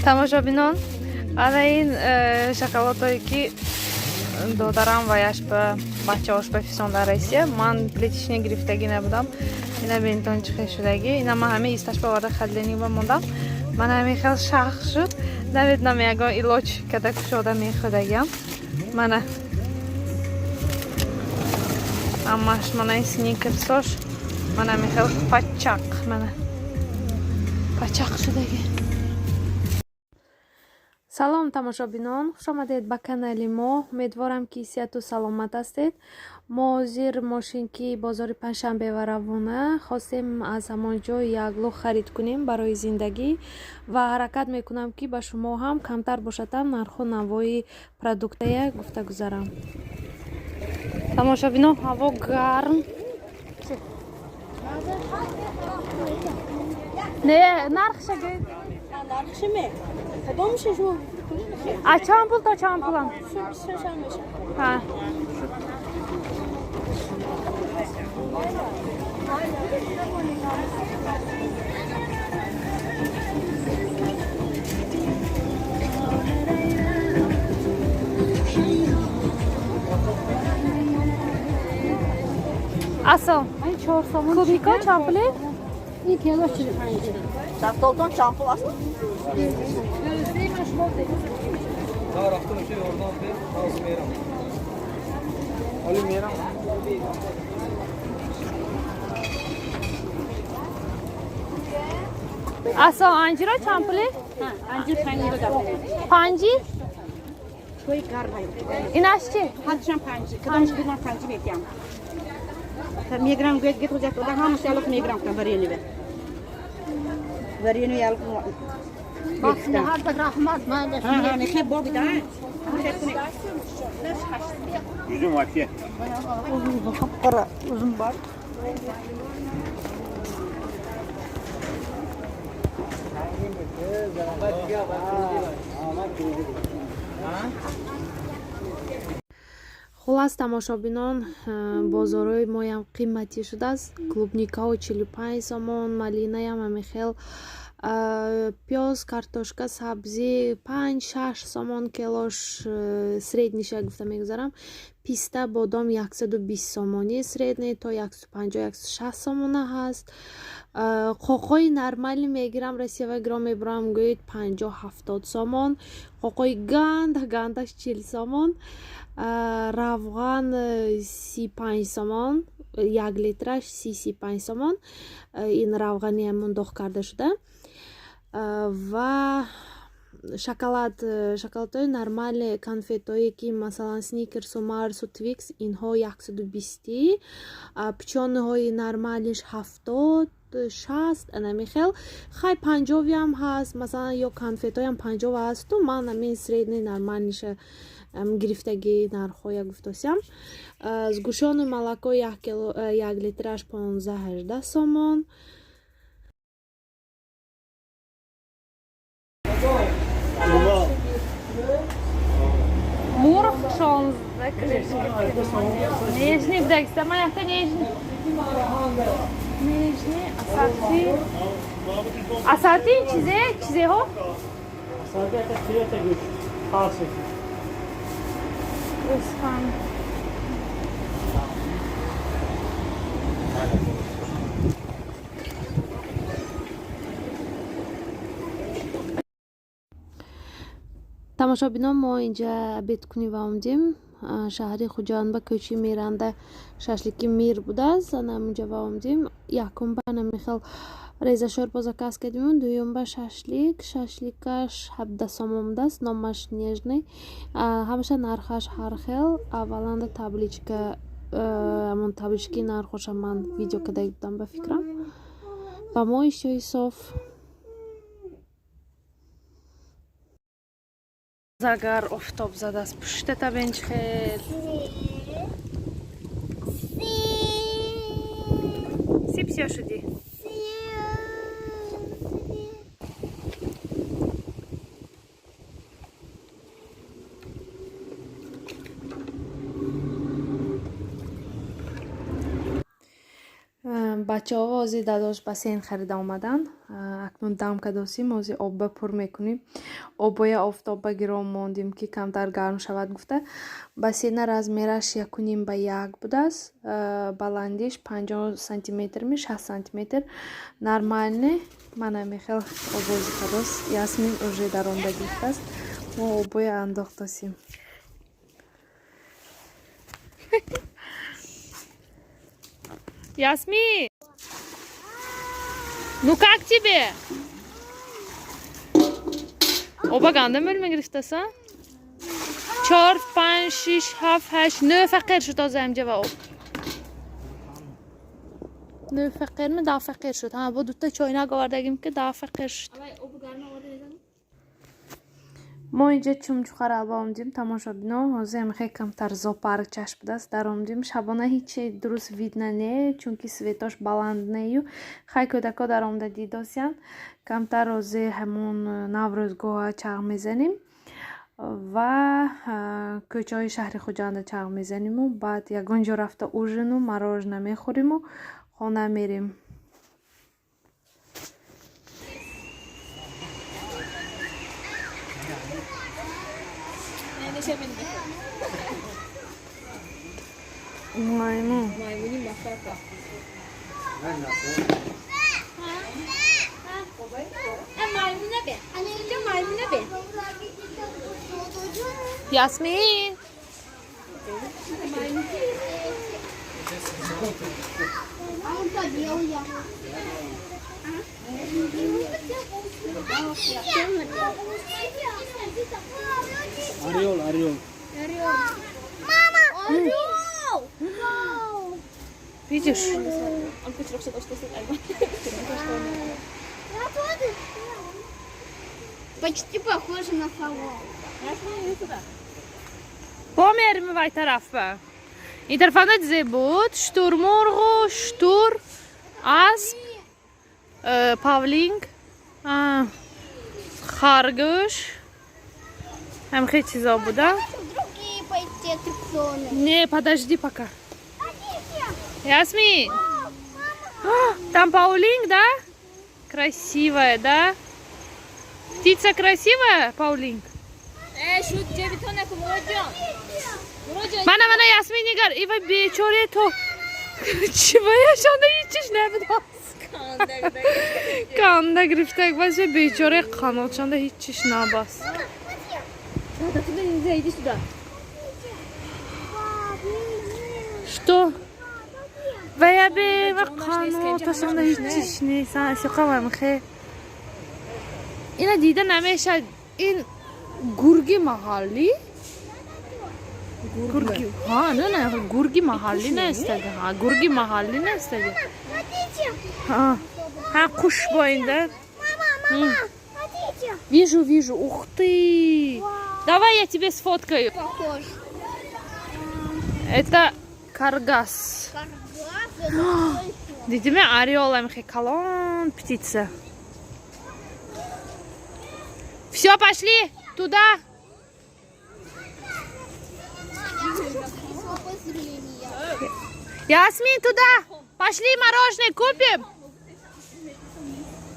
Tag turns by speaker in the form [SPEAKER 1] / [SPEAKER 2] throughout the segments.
[SPEAKER 1] Тамошобинон, ана ин шоколадое, ки додарам ваяш ба бачаҳош ба фисонда Россия, ман плиточный гирифтагӣ набудам. Ина бинтон, чӣ хел шудагӣ. Ина ман ҳамин исташ ба оварда холодильник ба мондам, ман ҳамин хел шах шуд. Намедонам, ягон илоҷ када кушода мехӯдагиам. Мана ҳамаш, мана ин Сникерсош, мана ҳамин хел пачақ, мана пачақ шудагӣ. Салом, тамошобинон, хушомадед ба канали мо. Умедворам, ки сиҳату саломат ҳастед. Мо ҳозир мошин ки бозори Панҷшанбе ва равона, хостем аз ҳамон ҷо як лух харид кунем барои зиндагӣ ва ҳаракат мекунам, ки ба шумо ҳам камтар бошадам нарху навои продуктая гуфта гузарам. Тамошобинон, ҳаво гарм. Не, нархша гӯед.
[SPEAKER 2] Нархшиме? Кадомша шумо?
[SPEAKER 1] А чанд пул то чанд пулам? Ҳа. Асо, клубника чанд пуле?
[SPEAKER 2] Ин кило 45.
[SPEAKER 3] Шафтолтон чанд пул аст?
[SPEAKER 4] Рафтам ки ёрдам бер, ҳозир мерам. Ҳоли мерам.
[SPEAKER 1] Асо, анҷиро чанд пуле?
[SPEAKER 2] Анҷир 5 лира.
[SPEAKER 1] Панҷи?
[SPEAKER 2] Чой гарм.
[SPEAKER 1] Инаш чи?
[SPEAKER 2] Ҳадшам 5. Кадомш гирам, 5 метиям. Мегирам, гӯед, гет хузят ода ҳамаш ялуқ мегирам кам варениве. Варениве ялуқ.
[SPEAKER 3] Раҳмат.
[SPEAKER 2] Ҳа, не хеб бобида.
[SPEAKER 5] Üzüm вообще.
[SPEAKER 3] Qora uzum bor.
[SPEAKER 1] Хулас, тамошобинон, бозорҳои моям қиматӣ шудааст. Клубникао 45 сомон, малинаям ҳамин хел, пёз, картошка, сабзӣ 5-6 сомон килош, средний ша гуфта мегузарам. Писта, бодом 120 сомонӣ средний, то 150, 160 сомона ҳаст. Қоқои нормалӣ мегирам, Россиява гиром мебурам, гӯед, 50-70 сомон. Қоқои ганда гандаш 40 сомон. Равған 35 сомон, як литраш 30-35 сомон. Ин равғани ҳамон доғ карда шуда. Ва шоколад, шоколадҳои нормали, конфетҳое, ки масалан Сникерсу, Марсу, Твикс, инҳо 120-ӣ, печенье ҳои нормалиш 70, 60, анами хел. Хай, 50-виам ҳаст, масалан, ё конфетҳоям 50 ҳасту. Ман ҳамин средний нормальный ша гирифтагӣ нархҳоя гуфтосям. Сгущённое молоко як кило, як литраш 15-18 сомон. Мурғ 16 нежный будагиста, ман якта нежный, нежный ассорти, ассорти чизе, чизеҳо.
[SPEAKER 4] Ассорти гӯшт. Халс.
[SPEAKER 1] Гӯсфанд. Тамошобинон, мо инҷа обед кунӣ ва омадем. Шаҳри Хуҷанд ба кӯчаи Миранда шашлики Мир будааст, ана ҳаминҷа ва омадем. Якум ба намихел реза шӯрбо заказ кардиму, дуюм ба шашлик. Шашликаш 17 сомон будааст, номаш Нежный. Ҳамаша нархаш ҳар хел. Авваланда табличка, ҳамон табличкаи нархоша ман видео карда будам, ба фикрам. Ба мо иштиҳои соф. Агар офтоб задааст, пуштата бенч хел сип сиё шудӣ. Бачаҳо ҳозир дадош бассейн харида омаданд. Акнун дам кадосим, ҳозир обба пур мекунем. Обоя офтобба гиром мондем, ки камтар гарм шавад гуфта. Бассейна размераш 1,5 ба 1 будааст, баландиш 50 сантиметрми, 60 сантиметр, нормальный. Мана мехел обозӣ кадос. Ясмин уже даромда гирифтааст, мо обоя андохтосим. Ясмин, ну как тебе? Оба ганда мӯл мегирифтаса? Чор, панҷ, шиш, ҳафт, ҳашт, нӯ фақир шуд ҳозир ҳамҷа ва об. Нӯ фақирми, 10 фақир шуд. Ҳа, бо дута чойнак овардагим, ки 10 фақир шуд. Мо инҷа Чумчуқаралба омадем, тамошобино. Ҳозир ҳам камтар зоопарк чашм будааст, даромадем. Шабона ҳечи дуруст видно не, чунки светош баланд нею. Хай, кӯдако даромада дидосиянд. Камтар ҳозир ҳамон Наврӯзгоҳа чағ мезанем ва кӯчаҳои шаҳри Хуҷанда чағ мезаниму баъд ягон ҷо рафта ужину мороженое мехӯриму хона мерем. Маймун.
[SPEAKER 2] Маймуни макака. Маймуна бе. Маймуна бе.
[SPEAKER 1] Ясмин!
[SPEAKER 6] А он побел я.
[SPEAKER 4] Орел, орел.
[SPEAKER 6] Мама! Орел! Вау!
[SPEAKER 1] Видишь?
[SPEAKER 2] Он хочет что-то сказать.
[SPEAKER 6] Я тоже. Почти похоже на сову.
[SPEAKER 1] Бо мерими вай тарафа. Ин тарафа дизе буд штурмурғу, штур, асп, павлин, харгӯш, ҳамхел чизо буда.
[SPEAKER 6] Другие пойти аттракционы.
[SPEAKER 1] Не, подожди пока. Ясмин! Там павлин, да? Красивая, да? Птица красивая, павлин?
[SPEAKER 2] Шуд ҷебитона ку, Муроджон. Муроджон.
[SPEAKER 1] Мана, мана, Ясмин, нигар, ива бечоре то. Чӣ ваяшонда ҳечиш набудааст. Канда гирифтак басе бечоре қанотшонда ҳечиш набаст.
[SPEAKER 2] Туда нельзя, иди сюда.
[SPEAKER 1] Что? Вая бе ва қаноташонда ҳечиш нест. Сиқавам хе. Ина дида намешад. Ин гурги маҳаллӣ? Гурги. Ҳа, не, не, гурги маҳаллӣ нестаги. Ҳа, гурги маҳаллӣ нестаги.
[SPEAKER 6] Смотрите.
[SPEAKER 1] Ҳа. Ҳа, қуш бо инда.
[SPEAKER 6] Мама, мама, смотрите.
[SPEAKER 1] Вижу, вижу. Ух ты! Давай я тебе сфоткаю.
[SPEAKER 6] Похож.
[SPEAKER 1] Это каргас.
[SPEAKER 6] Каргас, это что еще?
[SPEAKER 1] Дидиме орел амхе калон птица. Все, пошли туда.
[SPEAKER 6] Слабое зрение.
[SPEAKER 1] Ясмин, туда. Пошли мороженое купим.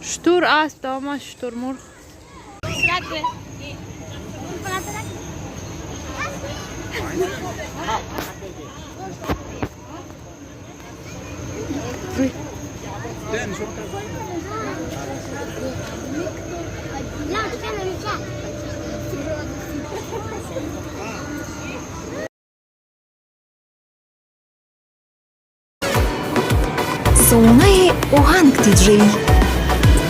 [SPEAKER 1] Штур аст, дома штурмурғ.
[SPEAKER 6] На, теперь на мяча.
[SPEAKER 7] Сонаи оҳанг диджей.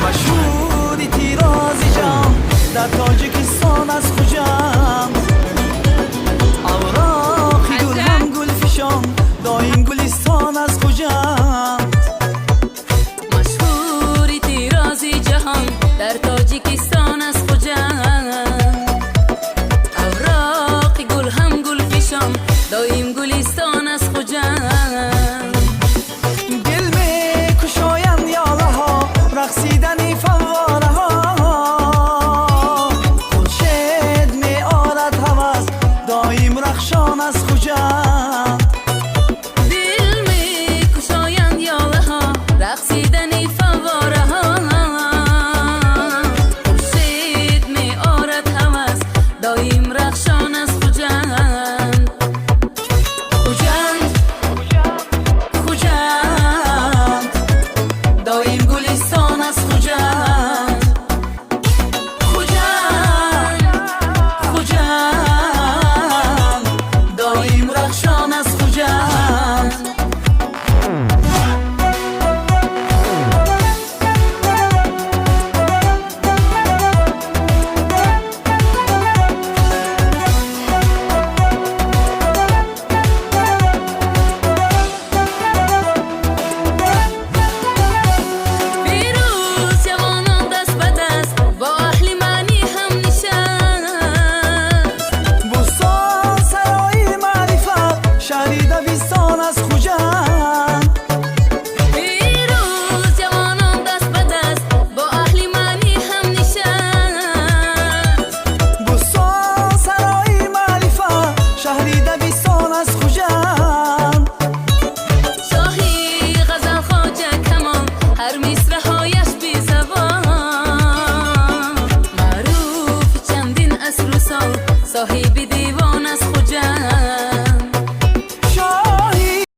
[SPEAKER 8] Машҳури тирози ҷон дар Тоҷикистон аз Хуҷанд, авроқи гул ҳам гулфишон, доим гулистон аз Хуҷанд.
[SPEAKER 9] Машҳури тирози ҷаҳон дар Тоҷикистон аз Хуҷанд, авроқи гул ҳам гулфишон, доим гулистон аз Хуҷанд.
[SPEAKER 8] Дил мекушоянд ёлаҳо рақсидани фаввораҳо.
[SPEAKER 9] Соҳиби дил.